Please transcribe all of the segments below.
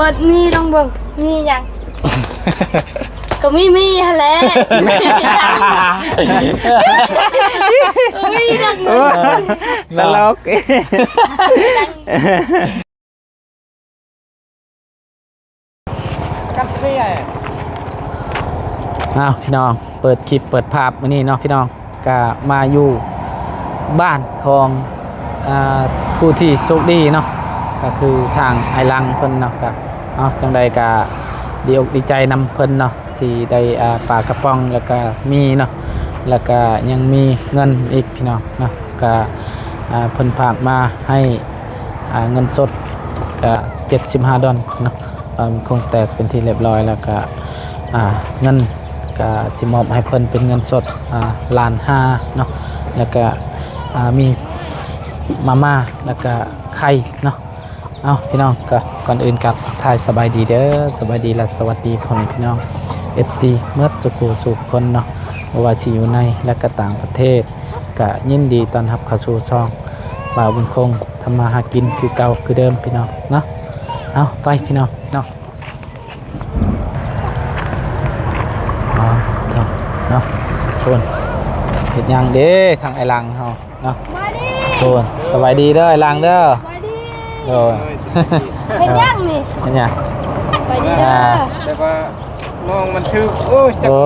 ເປີດມີ ລອງເບິ່ງ ມີຫຍັງ? ກໍມີ ມີຫັ້ນແຫຼະ ມີຫຍັງ? ມີຈັກໜຶ່ງ ຕະຫຼົກ. ອ້າວ ພີ່ນ້ອງ ເປີດຄລິບເປີດພາບມື້ນີ້ເນາະ ພີ່ນ້ອງ ກະມາຢູ່ບ້ານຂອງ ອ່າ ຜູ້ທີ່ໂຊກດີເນາະ ກະຄືທາງອ້າຍຫຼັງເພິ່ນເນາະ ກະ ເອົາ ຈັ່ງໃດກະດີອົກດີໃຈນຳເພິ່ນເນາະ ທີ່ໄດ້ ອ່າ ປາກະປ໋ອງ ແລ້ວກະໝີ່ເນາະ ແລ້ວກະຍັງມີເງິນອີກ ພີ່ນ້ອງເນາະ ກະ ອ່າ ເພິ່ນຝາກມາໃຫ້ ອ່າ ເງິນສົດກະເຈັດສິບຫ້າດອນເນາະ ເອີ່ມ ຄົງແຕກເປັນທີ່ລຽບຮ້ອຍ ແລ້ວກະ ອ່າ ເງິນກະຊິມອບໃຫ້ເພິ່ນເປັນເງິນສົດ ອ່າ ລ້ານຫ້າເນາະ ແລ້ວກະ ອ່າ ມີມາມ່າ ແລ້ວກະໄຂ່ເນາະ. ເອົາ ພີ່ນ້ອງ ກະກ່ອນອື່ນກະທັກທາຍສະບາຍດີເດີ ສະບາຍດີ ແລະ ສະຫວັດດີພໍ່ແມ່ພີ່ນ້ອງ ເອັຟຊີ ໝົດສູ່ຄູ່ສູ່ຄົນເນາະ ບໍ່ວ່າຊິຢູ່ໃນ ແລະ ກະຕ່າງປະເທດ ກະຍິນດີຕ້ອນຮັບເຂົ້າສູ່ຊ່ອງບ່າວບຸນຄົງ ທຳມາຫາກິນຄືເກົ່າຄືເດີມ ພີ່ນ້ອງເນາະ. ເອົາ ໄປ ພີ່ນ້ອງເນາະ. ອໍ ເນາະ ໂອ້ນ ເຮັດຫຍັງເດ້ ທາງອ້າຍຫຼັງເຮົາເນາະ ໂອ້ນ ສະບາຍດີເດີ ອ້າຍຫຼັງເດີ ໂດຍ ເຮັດຫຍັງນີ້ ເຮັດຫຍັງ ສະບາຍດີເດີ ອ່າ ແຕ່ວ່ານ້ອງມັນຖືກ ໂອ້ຍ ຈັກ ໂອ້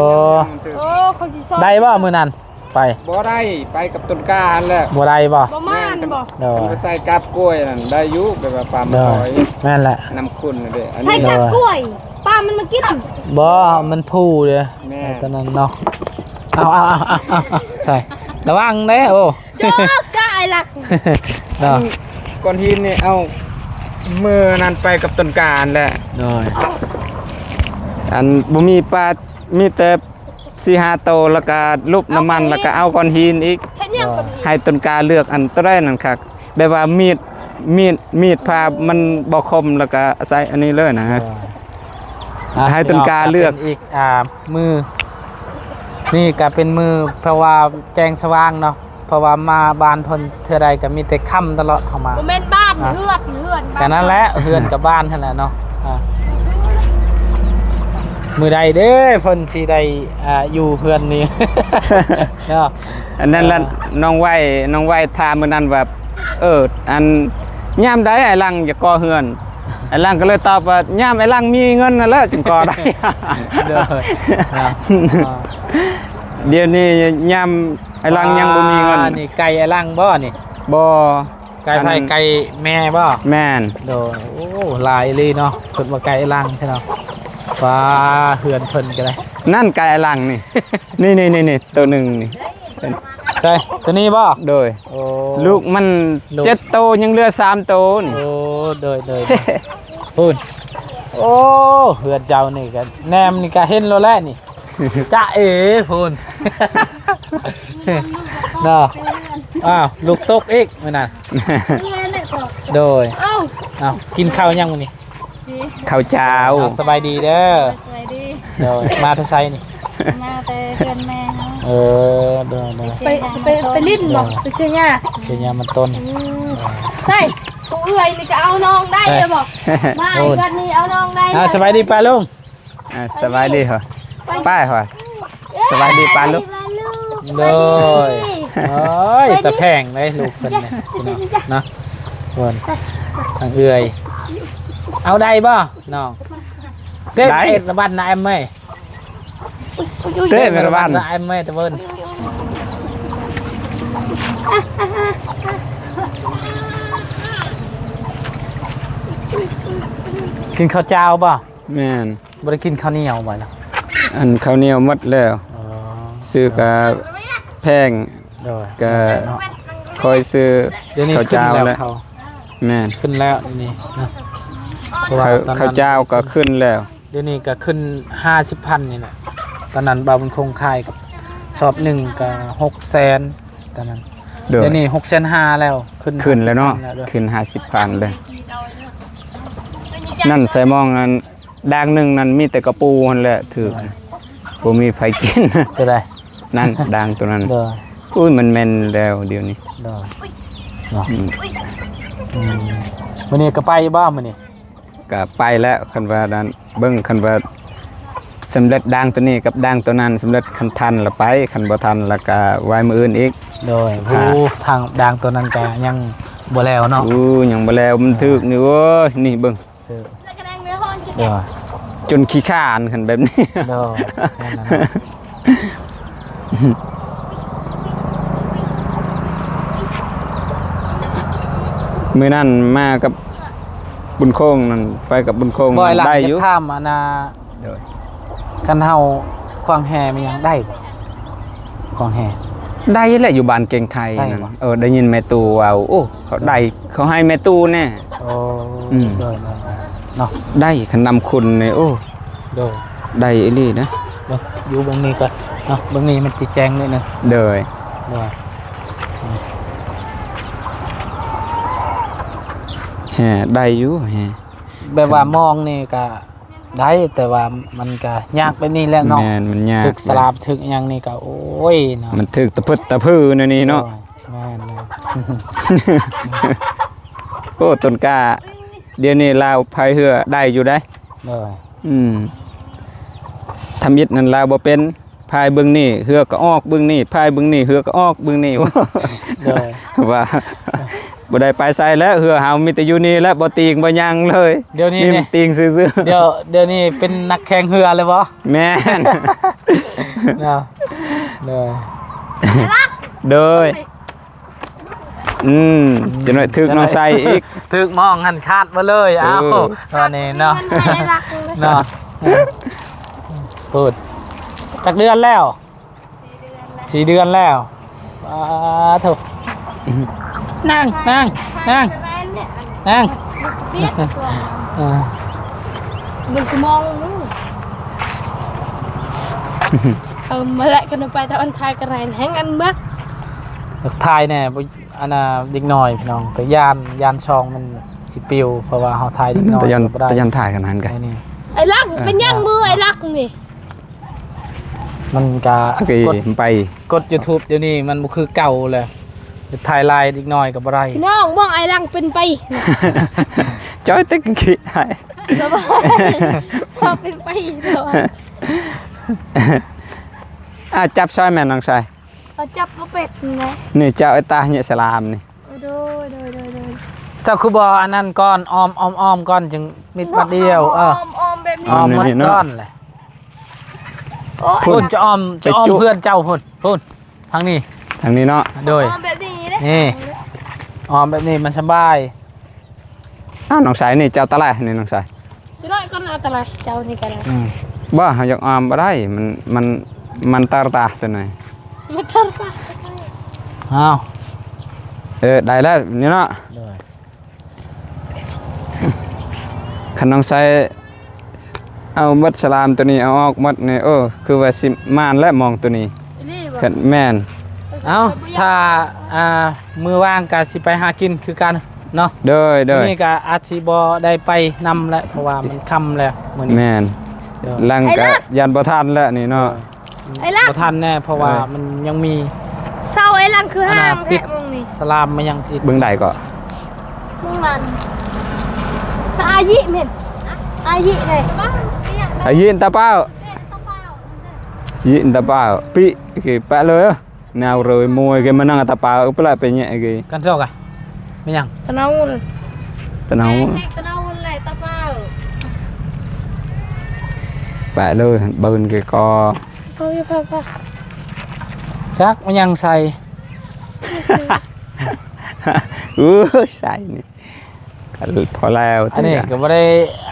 ມັນຖືກ ໂອ້ ເຂົາຊິຊອຍ ໄດ້ບໍ່ມື້ນັ້ນ ໄປ ບໍ່ໄດ້ ໄປກັບຕົ້ນກ້າຫັ້ນແຫຼະ ບໍ່ໄດ້ບໍ່ ບໍ່ມານບໍ່ ໂດຍ ຄັນໄປໃສ່ກາບກ້ວຍນັ້ນໄດ້ຢູ່ ແບບວ່າປາມັນລອຍ ແມ່ນແຫຼະ ນ້ຳຂຸ່ນເດ້ ອັນນີ້ໃສ່ກາບກ້ວຍ ປາມັນມາກິນ ບໍ່ ມັນພູເດ້ ແມ່ນ ຕອນນັ້ນເນາະ ເອົາ ເອົາ ເອົາ ເອົາ ເອົາ ໃສ່ ລະວັງເດ້ ໂອ້ ໂຈກ ຈ້າ ອ້າຍຫຼັກ ເນາະ ກ້ອນຫີນນີ້ ເອົາ ມື້ນັ້ນໄປກັບຕົ້ນກ້າຫັ້ນແຫຼະ ໂດຍ ອັນ ບໍ່ມີປາ ມີແຕ່ ສີ່ຫ້າໂຕ ແລ້ວກະລຸບນ້ຳມັນ ເອົາ ແລ້ວກະເອົາກ້ອນຫີນອີກ ເຮັດຫຍັງກັບຫີນ ໃຫ້ຕົ້ນກ້າເລືອກ ອັນໂຕໃດນັ້ນຄັກ ແບບວ່າມີດ ມີດ ມີດຜ່າມັນບໍ່ຄົມ ແລ້ວກະໃສ່ອັນນີ້ເລີຍນະ ອ່າ ໃຫ້ຕົ້ນກ້າເລືອກ ພີ່ນ້ອງ ກະເປັນອີກ ອ່າ ມື້ ນີ້ກະເປັນມື້ ເພາະວ່າແຈ້ງສະຫວ່າງເນາະ ເພາະວ່າມາບ້ານເພິ່ນເທື່ອໃດກໍມີແຕ່ຄ່ຳຕະຫຼອດເຮົາມາ ບໍ່ແມ່ນບ້ານ ອ່ະ ເຮືອນ ເຮືອນ ກະນັ້ນແຫຼະ ເຮືອນກັບບ້ານຫັ້ນແຫຼະເນາະ ອ່າ ມື້ໃດເດ້ເພິ່ນຊິໄດ້ ອ່າ ຢູ່ເຮືອນນີ້ເນາະ ອັນນັ້ນລະ ເອີ ນ້ອງໄວ ນ້ອງໄວຖາມມື້ນັ້ນວ່າ ເອີ ອັນ ຍາມໃດອ້າຍຫຼັງຈະກໍ່ເຮືອນ? ອ້າຍຫຼັງກໍເລີຍຕອບວ່າ ຍາມອ້າຍຫຼັງມີເງິນນັ້ນແຫຼະຈຶ່ງກໍ່ໄດ້ ໂດຍ ອ່າ ດຽວນີ້ຍາມ ອ້າຍຫຼັງຍັງບໍ່ມີເງິນ ອ່າ ນີ້ໄກ່ອ້າຍຫຼັງບໍ່ນີ້? ບໍ່ ໄກ່ໃຜ? ອັນ ໄກ່ແມ່ບໍ່? ແມ່ນ ໂດຍ ໂອ້ ຫຼາຍອີ່ຫຼີເນາະ ເພິ່ນວ່າໄກ່ອ້າຍຫຼັງຊັ້ນເນາະ ວ້າ ເຮືອນເພິ່ນກໍໄດ້ ນັ້ນໄກ່ອ້າຍຫຼັງນີ້ ນີ້ໆໆ ໂຕໜຶ່ງນີ້ ໃຊ່ ໂຕນີ້ບໍ່? ໂດຍ ໂອ້ ລູກມັນ ລູກ ເຈັດໂຕ ຍັງເຫຼືອສາມໂຕນີ້ ໂອ້ ໂດຍໆໆ ພຸ້ນ ໂອ້ ເຮືອນເຈົ້ານີ້ກໍແນມນີ້ກໍເຫັນໂລດແຫຼະນີ້ ຈະເອພຸ້ນ ເນາະ ອ້າວ ລູກຕົກອີກມື້ນັ້ນ ໂດຍ ເອົ້າ ເອົ້າ ກິນເຂົ້າຫຍັງມື້ນີ້? ເຂົ້າເຈົ້າ ເອົ້າ ສະບາຍດີເດີ ສະບາຍດີ ໂດຍ ມາແຕ່ໃສນີ້? ມາແຕ່ເຮືອນແມ່ເຮົາ ເອີ ໂດຍໆ ໄປ ໄປ ໄປຫຼິ້ນບໍ່? ໄປເຊຍຫຍ້າ ເຊຍຫຍ້າມັນຕົ້ນ ອືມ ໃສ່ ຜູ້ເອື້ອຍນີ້ກໍເອົານ້ອງໄດ້ ໃສ່ ບໍ່? ມາ ໂອ້ຍ ເຮືອນນີ້ເອົານ້ອງໄດ້ ອ່າ ສະບາຍດີປ້າລຸງ ອ່າ ສະບາຍດີເຮົາ ໄປ ໄປເຮົາ ສະບາຍດີປ້າລຸງ ໂດຍ ໂອ້ຍ ຕາແພງເດ້ລູກເພິ່ນນີ້ເນາະ ເພິ່ນທາງເອື້ອຍ ເອົາໄດ້ບໍ່ນ້ອງ? ເຕະ ໄດ້ ເຕະລະວັນນະແອມເອີຍ ເຕະລະວັນນະແອມເອີຍ ຕະເວີນ ກິນເຂົ້າເຈົ້າບໍ່? ແມ່ນ ບໍ່ໄດ້ກິນເຂົ້າໜຽວບໍ່ລະ? ອັນເຂົ້າໜຽວໝົດແລ້ວ ອໍ ຊື້ກະແພງ ໂດຍ ກະ ເນາະ ຄ່ອຍຊື້ ດຽວນີ້ເຂົ້າເຈົ້າແລ້ວ ແມ່ນ ຂຶ້ນແລ້ວດຽວນີ້ເນາະ ເພາະວ່າ ເຂົ້າ ຕອນນັ້ນ ເຂົ້າເຈົ້າກໍຂຶ້ນແລ້ວ ດຽວນີ້ກໍຂຶ້ນຫ້າສິບພັນນີ້ແຫຼະ ຕອນນັ້ນບ່າວບຸນຄົງຂາຍສອບໜຶ່ງກໍຫົກແສນ ຕອນນັ້ນ ໂດຍ ດຽວນີ້ຫົກແສນຫ້າແລ້ວ ຂຶ້ນ ຂຶ້ນແລ້ວເນາະ ຫ້າສິບພັນແລ້ວ ຂຶ້ນຫ້າສິບພັນເລີຍ ນັ້ນໃສ່ມອງອັນ ດ່າງໜຶ່ງນັ້ນມີແຕ່ກະປູຫັ້ນແຫຼະຖືກ ໂດຍ ບໍ່ມີໃຜກິນ ໂຕໃດ? ນັ້ນ ດ່າງໂຕນັ້ນ ໂດຍ ອຸ້ຍ ມັນແມ່ນແລ້ວດຽວນີ້ ໂດຍ ເນາະ ອືມ ອືມ ມື້ນີ້ກໍໄປຢູ່ບໍ່ມື້ນີ້? ກ ກໍໄປແລ້ວ ຄັນວ່ານັ້ນ ເບິ່ງ ຄັນວ່າສຳເລັດດ່າງໂຕນີ້ກັບດ່າງໂຕນັ້ນສຳເລັດ ຄັນທັນລະໄປ ຄັນບໍ່ທັນລະກະໄວ້ມື້ອື່ນອີກ. ໂດຍ ຊິພາ ໂອ້ ທາງດ່າງໂຕນັ້ນກະຍັງບໍ່ແລ້ວເນາະ. ໂອ້ ຍັງບໍ່ແລ້ວ ມັນຖືກນີ້ ໂອ້ຍ ນີ້ເບິ່ງ ໂດຍ ຈົນຂີ້ຄ້ານຄັນແບບນີ້. ໂດຍ ແມ່ນແລ້ວເນາະ. ມື້ນັ້ນມາກັບບຸນຄົງນັ້ນ ໄປກັບບຸນຄົງ ບໍ່ ໄດ້ຢູ່. ຢາກຖາມອັນນ່າ ໂດຍ ຄັນເຮົາຂວາງແຮ່ແມ່ນຫຍັງ ໄດ້ບໍ່? ຂວາງແຮ່ ໄດ້ແຫຼະ ຢູ່ບ້ານເກັງໄຄ ໄດ້ ນັ້ນ ບໍ່? ເອີ ໄດ້ຍິນແມ່ຕູ້ເວົ້າ ໂອ້ ເຂົາໄດ້ ເຂົາໃຫ້ແມ່ຕູ້ແດ່. ໂອ້ ອືມ ໂດຍໆໆ ເນາະ ໄດ້ ຄັນນຳຄຸນນີ້ ໂອ້ ໂດຍ ໄດ້ອີ່ຫຼີນະ. ເບິ່ງ ຢູ່ເບິ່ງນີ້ກ່ອນເນາະ ເບິ່ງນີ້ມັນຊິແຈ້ງໜ້ອຍໜຶ່ງ. ໂດຍ ໂດຍ ແຮ່ໄດ້ຢູ່ ແຮ່ ແບບວ່າມອງນີ້ກະໄດ້ ແຕ່ວ່າມັນກະຍາກແບບນີ້ແຫຼະເນາະ. ແມ່ນ ມັນຍາກ ຖືກສະຫຼາມ ເລີຍ ຖືກຫຍັງນີ້ກະ ໂອ້ຍເນາະ ມັນຖືກຕະພຶດຕະພືແນວນີ້ເນາະ. ໂດຍ ແມ່ນໆ. ໂອ້ ຕົ້ນກ້າ ດຽວນີ້ລາວພາຍເຮືອໄດ້ຢູ່ໃດ. ໂດຍ ອືມ ທຳອິດນັ້ນລາວບໍ່ເປັນ ພາຍເບື້ອງນີ້ເຮືອກໍອອກເບື້ອງນີ້ ພາຍເບື້ອງນີ້ເຮືອກໍອອກເບື້ອງນີ້. ໂດຍ ວ່າບໍ່ໄດ້ໄປໃສແລ້ວ ເຮືອເຮົາມີແຕ່ຢູ່ນີ້ແຫຼະ ບໍ່ຕີງບໍ່ຫຍັງເລີຍ. ດຽວນີ້ ມີແຕ່ຕີງຊື່ໆ. ດຽວ ດຽວນີ້ເປັນນັກແຂ່ງເຮືອເລີຍບໍ່? ແມ່ນ ເນາະ. ໂດຍ ໂດຍ. ອືມ ອືມ ຈັກໜ້ອຍຖືກນ້ອງໃສ່ອີກ ຖືກມອງຫັ້ນຂາດເບິດເລີຍ. ເອີ ເອົ້າ ຕອນນີ້ເນາະ ເງິນໃຫ້ລັກເລີຍເນາະ. ໂພດ ຈັກເດືອນແລ້ວ? ສີ່ເດືອນແລ້ວ ສີ່ເດືອນແລ້ວ. ປາໂທ້ ນັ່ງ ນັ່ງ ນັ່ງ ນັ່ງ. ເອີ ເບິ່ງຊົ່ວໂມງ ເອີ ມາແຫຼະ ກັນໄປຕາອັນຖ່າຍກັນແຮງອັນບັກ ຖ່າຍແດ່ ອັນນ່າ ເດັກນ້ອຍພີ່ນ້ອງ ແຕ່ຢ້ານ ຢ້ານຊ່ອງມັນຊິປິວ ເພາະວ່າເຮົາຖ່າຍເດັກນ້ອຍ ຕາຢ້ານ ກໍບໍ່ໄດ້ ຕາຢ້ານຖ່າຍຂະໜາດນັ້ນກະ. ໄອ້ລັກ ເອີ ເປັນຫຍັງມືໄອ້ລັກນີ້? ມັນກະ ໂອເຄ ກົດ ໄປ ກົດ YouTube ດຽວນີ້ມັນບໍ່ຄືເກົ່າແລ້ວ ຖ່າຍລາຍເດັກນ້ອຍກໍບໍ່ໄດ້. ພີ່ນ້ອງ ເບິ່ງໄອ້ລັກເປັນໄປ ຈ້ອຍແຕ່ຂີ້ໄຫ້ ແລ້ວວ່າ ວ່າເປັນໄປແລ້ວວ່າ. ອ່າ ຈັບຊ່ອຍແມ່ນນ້ອງຊາຍ. ເຂົາຈັບບໍ່ເປັນແຫຼະ ນີ້ເຈົ້າໄອ້ຕາເຍສະລາມນີ້. ໂອ້ ໂດຍ ໂດຍ ໂດຍ ໂດຍ. ເຈົ້າຄືບໍ່ອັນນັ້ນກ່ອນ ອ້ອມ ອ້ອມ ອ້ອມກ່ອນ ຈຶ່ງມິດບັດດຽວ. ເອີ ອ້ອມ ອ້ອມແບບນີ້ ອ້ອມໝົດ ນີ້ເນາະ ກ່ອນແຫຼະ. ໂອ້ຍ ພຸ້ນ ຈະອ້ອມ ຈະອ້ອມເພື່ອນເຈົ້າພຸ້ນ ພຸ້ນ ທາງນີ້ ທາງນີ້ເນາະ. ໂດຍ ອ້ອມແບບນີ້ເດ້ ນີ້ ອ້ອມແບບນີ້ມັນສະບາຍ. ອ້າວ ນ້ອງຊາຍ ນີ້ເຈົ້າຕະຫຼາຍນີ້ ນ້ອງຊາຍ. ຕົວນ້ອຍກ່ອນ ເອົາຕະຫຼາຍ ເຈົ້ານີ້ກໍໄດ້. ອືມ ບໍ່ ເຮົາຢາກອ້ອມບໍ່ໄດ້ ມັນ ມັນ ມັນຕາຕາຕົວນ້ອຍ ມັນຕາຕາ. ອ້າວ ເອີ ໄດ້ແລ້ວນີ້ເນາະ. ໂດຍ ຄັນນ້ອງຊາຍເອົາໝົດສະລາມຕົວນີ້ ເອົາອອກໝົດນີ້ ໂອ້ ຄືວ່າຊິໝານແລ້ວມອງຕົວນີ້. ອີ່ຫຼີບໍ່? ຄັນ ແມ່ນ. ເອົ້າ ຖ້າ ອ່າ ມື້ວ່າງກະຊິໄປຫາກິນຄືກັນເນາະ. ໂດຍ ໂດຍ. ມື້ນີ້ກະອາດຊິບໍ່ໄດ້ໄປນຳແຫຼະ ເພາະວ່າມັນຄ່ຳແລ້ວມື້ນີ້. ແມ່ນ. ໂດຍ. ຫຼັງກະຢ້ານບໍ່ທັນແລ້ວນີ້ເນາະ. ໂດຍ. ໄອ້ລັກ ບໍ່ທັນແນ່ ເພາະວ່າ ເອີ ມັນຍັງມີ ເສົາໄອ້ລັກຄືຫ່າງແທ້ ອັນນ່າ ຕິດ ໝ່ອງນີ້ ສະລາມມາຍັງຕິດ. ເບິ່ງໄດ້ກໍ ເບິ່ງນັ້ນ ອາຢິແມ່ນ ອາຢິເດ້ ອາຢິຕາເປົາ ຢິຕາເປົາ ປິ ເກ ປະເລີຍ ນາວເລີຍ ມວຍເກ ມານັ່ງຕາເປົາ ປະລະ ເປັນຫຍັງເກ ກັນເທົ່າກະ ແມ່ນຫຍັງ? ຕະນາວ ຕະນາວ ຕະນາວແຫຼະ ຕາເປົາ ປະເລີຍ ເບິ່ງເກກໍ ເອົາຢູ່ ພາ ພາ ຈັກມັນຫຍັງໃສ່ ເອີຍ ໃສ່ນີ້ ພໍແລ້ວ. ອັນນີ້ກໍບໍ່ໄດ້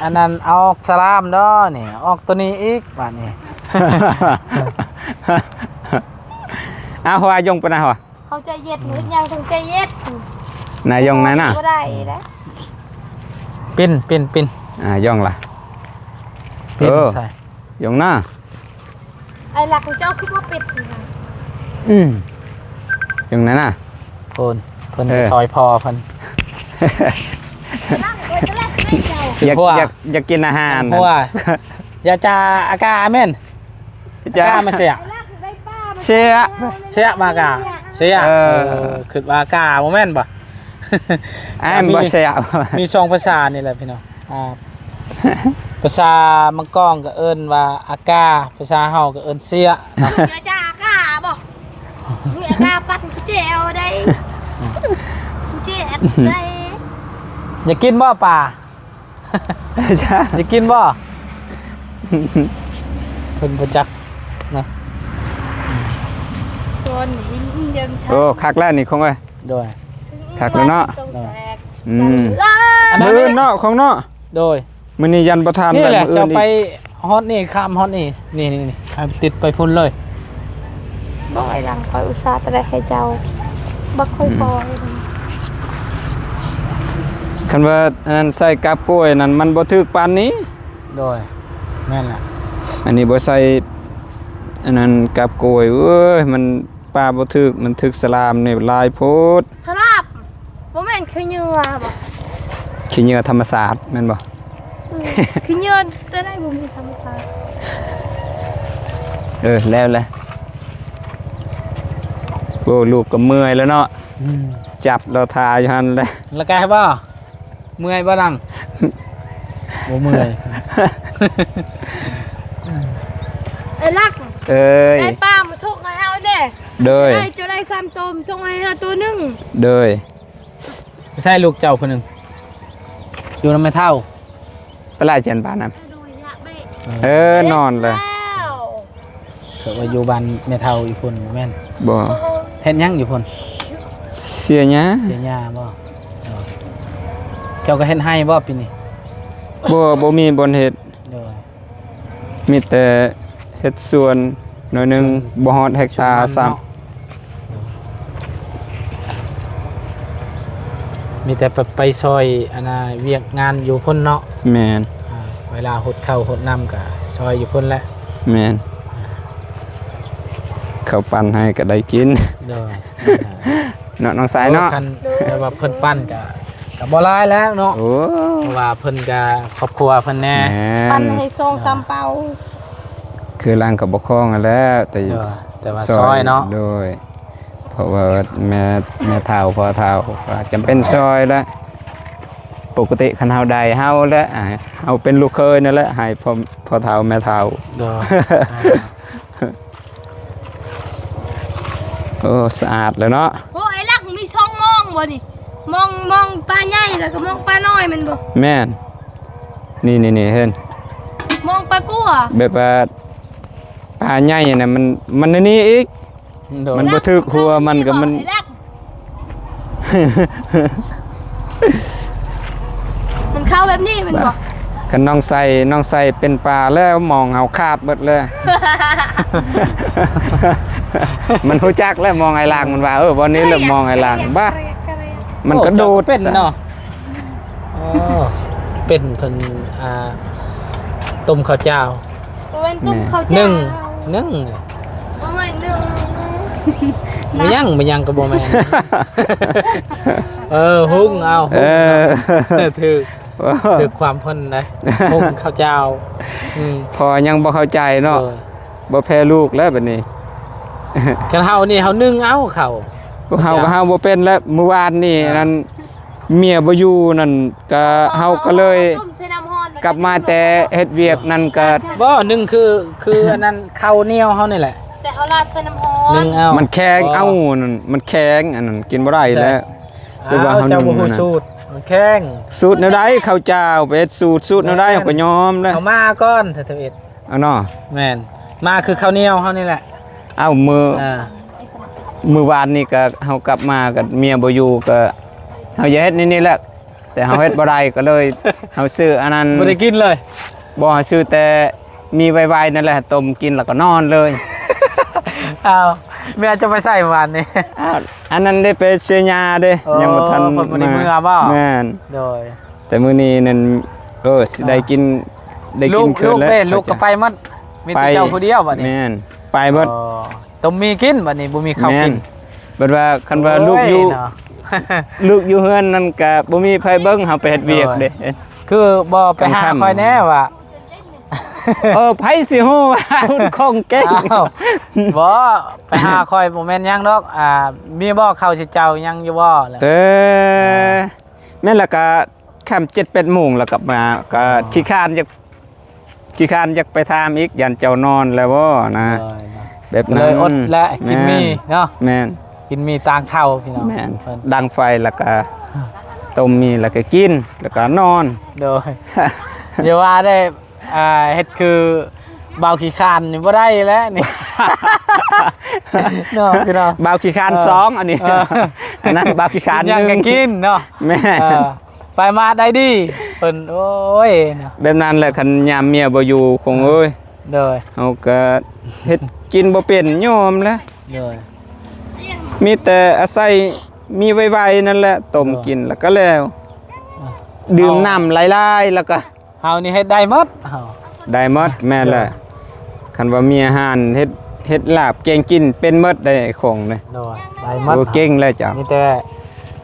ອັນນັ້ນ ເອົາອອກສະລາມດອກນີ້ ອອກຕົວນີ້ອີກບາດນີ້. ເອົາ ຫົວຍົງໄປນະ ຫົວ ເຮົາໃຈເຢັນ ເຮັດຫຍັງຕ້ອງໃຈເຢັນ ນາຍົງນານະ ບໍ່ໄດ້ເດ້. ປິ່ນ ປິ່ນ ປິ່ນ ອ່າ ຍົງລະ ປິ່ນ ເອີ ໃສ່ ຍົງນາ. ໄອ້ລັກເຈົ້າຄືບໍ່ປິດ? ອືມ ຍັງນັ້ນນະ ໂພນ ເພິ່ນ ເອີ ໄປຊອຍພໍ່ເພິ່ນ ຢາກ ຢາກ ຢາກກິນອາຫານ ເພາະວ່າ ຢາກຈະອາກາແມ່ນ ຈະ ອາກາມາເຊຍ ເຊຍ ເຊຍ ມາກາ ເຊຍ ເອີ ເອີ ຄິດວ່າອາກາບໍ່ແມ່ນບໍ່? ອ້າຍ ບໍ່ເຊຍ ມີສອງພາສານີ້ແຫຼະພີ່ນ້ອງ ອ່າ ພາສາມັງກອງກໍເອີ້ນວ່າອາກາ, ພາສາເຮົາກໍເອີ້ນເຊຍເນາະ. ເຊຍຈາອາກາບໍ? ມີອາກາປັດແຈ່ວໄດ້. ແຈ່ວໄດ້. ຢາກກິນບໍ່ປາ? ຢາກກິນບໍ່? ເພິ່ນບໍ່ຈັກນະ. ໂອ້ ຄັກແລ້ວນີ້ຄົງເອີຍ. ໂດຍ. ຄັກແລ້ວເນາະ. ໂດຍ. ອືມ ອັນນັ້ນ ມື້ອື່ນເນາະ ຂອງເນາະ. ໂດຍ. ມື້ນີ້ຍັນບໍ່ທັນ ນີ້ແຫຼະ ແລ້ວມື້ອື່ນ ເຈົ້າໄປ ອີກ ຮອດນີ້ ຂ້າມຮອດນີ້ ນີ້ໆ ໃຫ້ຕິດໄປພຸ້ນເລີຍ. ບໍ່ ໄອ້ຫຼັງ ຂ້ອຍອຸດສ່າແຕ່ໃຫ້ເຈົ້າ ບັກຂ້ອຍພໍ. ອືມ ຄັນວ່າອັນນັ້ນໃສ່ກັບກ້ວຍນັ້ນ ມັນບໍ່ຖືກປານນີ້. ໂດຍ ແມ່ນແຫຼະ. ອັນນີ້ບໍ່ໃສ່ອັນນັ້ນກັບກ້ວຍ ເອີຍ ມັນ ປາບໍ່ຖືກ ມັນຖືກສະຫຼາມນີ້ຫຼາຍໂພດ. ສະຫຼາມ? ບໍ່ແມ່ນຂີ້ເຫຍື້ອບໍ? ຂີ້ເຫຍື້ອທຳມະຊາດແມ່ນບໍ່? ອືມ ຂີ້ເຫຍື້ອຕົວໃດບໍ່ມີທຳມະຊາດ? ເອີ ແລ້ວແຫຼະ. ໂອ້ ລູກກໍເມື່ອຍແລ້ວເນາະ. ອືມ ຈັບລາວທ່າຢູ່ຫັ້ນແຫຼະ. ລະກາຍບໍ່? ເມື່ອຍບໍ່ນັ່ງ? ບໍ່ເມື່ອຍ. ເອີຍ ລັກ ເອີຍ ໄດ້ປາມາສົ່ງໃຫ້ເຮົາແດ່. ໂດຍ. ໄດ້ ເຈົ້າໄດ້ສາມໂຕ ສົ່ງໃຫ້ເຮົາໂຕໜຶ່ງ. ໂດຍ. ໃສລູກເຈົ້າຜູ້ໜຶ່ງ? ຢູ່ນຳແມ່ເຖົ້າ. ໄປລະ ເຈັນປານນຳ. ເອີ ນອນເລີຍ. ເຂົາວ່າຢູ່ບ້ານແມ່ເຖົ້າຢູ່ພຸ້ນ ບໍ່ແມ່ນ? ບໍ່. ເຮັດຫຍັງຢູ່ພຸ້ນ? ເສຍຫຍ້າ. ເສຍຫຍ້າບໍ່? ເຈົ້າກໍເຮັດໄຮ່ບໍ່ປີນີ້? ບໍ່ ບໍ່ມີບ່ອນເຮັດ. ໂດຍ. ມີແຕ່ເຮັດສວນໜ້ອຍໜຶ່ງ ສວນ ບໍ່ຮອດເຮັກຕາຊ້ຳ. ໂດຍ. ມີແຕ່ໄປ ໄປຊ່ອຍອັນນ່າ ວຽກງານຢູ່ພຸ້ນເນາະ. ແມ່ນ. ອ່າ ເວລາຫົດເຂົ້າຫົດນ້ຳກໍຊ່ອຍຢູ່ພຸ້ນແຫຼະ. ແມ່ນ. ອ່າ ເຂົ້າປັ່ນໃຫ້ກໍໄດ້ກິນ. ໂດຍ. ເນາະ ນ້ອງຊາຍເນາະ. ໂອ້ ຄັນແບບວ່າເພິ່ນປັ່ນກໍ ກໍບໍ່ຫຼາຍແລ້ວເນາະ. ໂອ້ ເພາະວ່າເພິ່ນກໍຄອບຄົວເພິ່ນແດ່. ແມ່ນ. ປັ່ນໃຫ້ສອງສາມເປົາ. ຄືຫຼັງກໍບໍ່ຄອງຫັ້ນແຫຼະ ແຕ່ ໂດຍ ແຕ່ວ່າຊ່ອຍເນາະ. ໂດຍ. ເພາະວ່າແມ່ ແມ່ເຖົ້າ ພໍ່ເຖົ້າກໍຈຳເປັນຊ່ອຍແຫຼະ. ປົກກະຕິຄັນເຮົາໄດ້ເຮົາແຫຼະ ອ່າ ເຮົາເປັນລູກເຂີຍນັ້ນແຫຼະ ໃຫ້ພໍ່ ພໍ່ເຖົ້າແມ່ເຖົ້າ. ໂດຍ. ໂອ້ ສະອາດແລ້ວເນາະ. ໂອ້ ໄອ້ຫຼັກ ມີຊ່ອງມອງບໍ່ນີ້? ມອງ ມອງປາໃຫຍ່ ແລ້ວກໍມອງປານ້ອຍແມ່ນບໍ່? ແມ່ນ. ນີ້ໆໆ ເຫັນ ມອງປາກົວ ແບບວ່າປາໃຫຍ່ນະ ມັນ ມັນອັນນີ້ອີກ. ໂດຍ. ມັນບໍ່ຖືກຫົວມັນກໍມັນ ມັນເຂົ້າແບບນີ້ແມ່ນບໍ່? ຄັນນ້ອງໃສ່ ນ້ອງໃສ່ເປັນປາແລ້ວ ມອງເຮົາຂາດເບິດແລ້ວ. ມັນຮູ້ຈັກແລ້ວ ມອງໄອ້ຫຼັງ ມັນວ່າ ເອີ ບ່ອນນີ້ແຫຼະ ມອງໄອ້ຫຼັງ ບ້າ ມັນກະໂດດ ເປັນເນາະ. ອໍ ເປັນເພິ່ນ ອ່າ ຕົ້ມເຂົ້າຈ້າວ. ບໍ່ແມ່ນຕົ້ມເຂົ້າຈ້າວ ໜຶ້ງ ໜຶ້ງ. ບໍ່ແມ່ນໜຶ້ງ. ບໍ່ຫຍັງ ບໍ່ຫຍັງກໍບໍ່ແມ່ນ. ເອີ ຫຸ້ງເອົາ ຫຸ້ງ. ເອີ ຖືກ ຖືກຄວາມເພິ່ນໄດ໋ ຫຸ້ງເຂົ້າຈ້າວ. ອືມ ພໍ່ຍັງບໍ່ເຂົ້າໃຈເນາະ. ເອີ ບໍ່ແພ້ລູກແລ້ວບັດນີ້. ຄັນເຮົານີ້ເຮົາໜຶ້ງເອົາເຂົ້າ ພວກເຮົາກໍເຮົາບໍ່ເປັນແລ້ວ. ມື້ວານນີ້ ອ່າ ນັ້ນ ເມຍບໍ່ຢູ່ນັ້ນ ກະເຮົາກໍເລີຍກັບມາແຕ່ເຮັດວຽກນັ້ນກະ ບໍ່ ໜຶ້ງຄື ຄືອັນນັ້ນ ເຂົ້າໜຽວເຮົານີ້ແຫຼະ ແຕ່ເຮົາລາດໃສ່ນ້ຳຮ້ອນ ໜຶ້ງເອົາ. ມັນແຂງ. ອໍ ເອົາ ນັ້ນມັນແຂງ ອັນນັ້ນກິນບໍ່ໄດ້ແລ້ວ. ແຕ່ວ່າເຮົາ ເຈົ້າບໍ່ຮູ້ສູດ ມັນແຂງ. ສູດແນວໃດ ເຂົ້າຈ້າວໄປເຮັດສູດ ສູດແນວໃດ ເຮົາກໍຍອມແລ້ວ. ເອົາມາກ່ອນ ຖ້າທຳອິດ. ເອົາເນາະ. ແມ່ນ ມາຄືເຂົ້າໜຽວເຮົານີ້ແຫຼະ. ເອົ້າ ມື້ ອ່າ ມື້ວານນີ້ກະເຮົາກັບມາກະເມຍບໍ່ຢູ່ ກະເຮົາຢາກເຮັດແນວນີ້ແຫຼະ ແຕ່ເຮົາເຮັດບໍ່ໄດ້ ກະເລີຍເຮົາຊື້ອັນນັ້ນ ບໍ່ໄດ້ກິນເລີຍ. ບໍ່ ເຮົາຊື້ແຕ່ໝີ່ໄວໆນັ້ນແຫຼະ ຕົ້ມກິນແລ້ວກະນອນເລີຍ. ອ້າວ ເມຍຈະໄປໃສມື້ວານນີ້? ອ້າວ ອັນນັ້ນໄດ້ໄປເຊຍາເດ້. ອໍ ຍັງບໍ່ທັນ ເພິ່ນບໍ່ໄດ້ເມືອບໍ່? ແມ່ນ. ໂດຍ. ແຕ່ມື້ນີ້ນັ້ນ ເອີ ຊິໄດ້ກິນ ໄດ້ກິນຄືນແລ້ວ. ລູກເດ້ ລູກກໍໄປໝົດ ມີແຕ່ເຈົ້າຜູ້ດຽວບັດນີ້. ແມ່ນ ໄປໝົດ. ອໍ ຕົ້ມໝີ່ກິນບັດນີ້ ບໍ່ມີເຂົ້າກິນ. ແມ່ນ ບັດວ່າ ຄັນວ່າລູກຢູ່ ໂອ້ຍເນາະ ລູກຢູ່ເຮືອນນັ້ນກະບໍ່ມີໃຜເບິ່ງ ເຮົາໄປເຮັດວຽກເດ້. ໂດຍ. ຄືບໍ່ໄປຫາຂ້ອຍແດ່ວ່າ. ເອີ ໃຜຊິຮູ້ວ່າຮຸ່ນຂອງເກັ່ງ. ອ້າວ ບໍ່ ໄປຫາຂ້ອຍບໍ່ແມ່ນຫຍັງດອກ. ອ່າ ມີບໍ່ເຂົ້າຊິເຈົ້າຍັງຢູ່ບໍ່? ເອີ ແມ່ນລະກະ ຄ່ຳເຈັດແປດໂມງແລ້ວກັບມາ ກໍ ອໍ ຂີ້ຄ້ານຢາກ ຂີ້ຄ້ານຢາກໄປຖາມອີກ ຢ້ານເຈົ້ານອນແລ້ວບໍ່ນະ ໂດຍ ແບບນັ້ນ ກໍເລີຍອົດແຫຼະ ກິນໝີ່ເນາະ ແມ່ນ ກິນໝີ່ຕາງເຂົ້າພີ່ນ້ອງ ແມ່ນ ເພິ່ນດັງໄຟແລ້ວກໍຕົ້ມໝີ່ ແລ້ວກໍກິນ ແລ້ວກໍນອນ ໂດຍ ຢ່າວ່າໄດ້ ອ່າ ເຮັດຄືບ່າວຂີ້ຄ້ານນີ້ບໍ່ໄດ້ແລ້ວນີ້ ເນາະພີ່ນ້ອງ ບ່າວຂີ້ຄ້ານ ເອີ ສອງ ອັນນີ້ ເອີ ອັນນັ້ນບ່າວຂີ້ຄ້ານ ກິນຫຍັງກໍກິນເນາະ ແມ່ນ ເອີ ໄປມາໄດ້ດີ ເພິ່ນ ໂອ້ຍ ເນາະ ແບບນັ້ນແຫຼະ ຄັນຍາມເມຍບໍ່ຢູ່ ຄົງເອີຍ ໂດຍ ເຮົາກໍເຮັດກິນບໍ່ເປັນ ຍອມແຫຼະ ໂດຍ ມີແຕ່ອາໄສໝີ່ໄວໆນັ້ນແຫຼະ ຕົ້ມ ໂດຍ ກິນແລ້ວກໍແລ້ວ ອ່າ ດື່ມ ເອົາ ນ້ຳຫຼາຍໆ ແລ້ວກໍ ເຮົານີ້ເຮັດໄດ້ໝົດ ເຮົາ ໄດ້ໝົດ ແມ່ນແຫຼະ ໂດຍ ຄັນວ່າມີອາຫານ ເຮັດ ເຮັດລາບແກງກິນເປັນໝົດໄດ໋ ຂອງນີ້ ໂດຍ ໄດ້ໝົດ ໂອ້ ເກັ່ງແລ້ວເຈົ້າ ມີແຕ່